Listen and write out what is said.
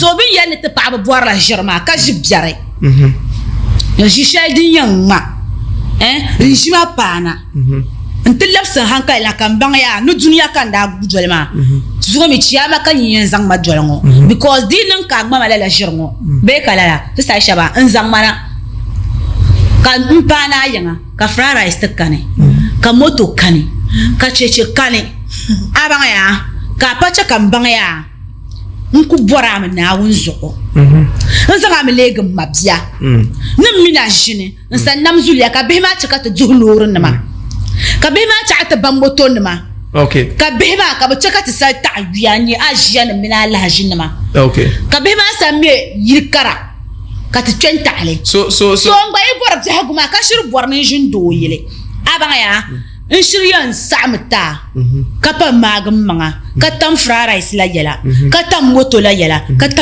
So bɛ ni yɛli ni ti paɣaba bɔrila ʒiri maa ka ʒi biɛri. N ʒi shɛli din yɛn ŋma eh, n ʒi maa paana n ti labisi n hankali na ka n baŋ yaa ni dunia ka n daa gu doli maa. Zuŋɔ mi chiyaama ka nyin yɛn zaŋ ma doli ŋɔ because di yi niŋ ka a ŋma ma lala ʒiri ŋɔ bee ka lala ti saha shɛba n zaŋ ma na ka n paana a yiŋa ka fried rice ti kani ka moto kani ka cheche kani a baŋ yaa ka a pa chɛ ka n baŋ yaa. N ku bɔri a mi Naawuni zuɣu. N zaŋ a mi leegi m mabia. Ni m mini a ʒini n sani nam zuliya, ka bihi maa chɛ ka ti duhi loorinima, ka bihi maa chɛ a ti ba motonima, ka bihi maa ka bɛ chɛ ka ti sali taɣi yuya n-nyɛ a ʒiyanima mini a lahaʒinima, ka bihi maa sa me yili kara ka ti kpe n-taɣi li. So n gba yi bɔri biɛhigu maa ka shiri bɔri ni n ʒini doo yili, a baŋ yaa? N shiri yɛn saɣimi ti a ka pa maagi m maŋa ka tam fried rice la yɛla, ka tam moto la yɛla, ka tam.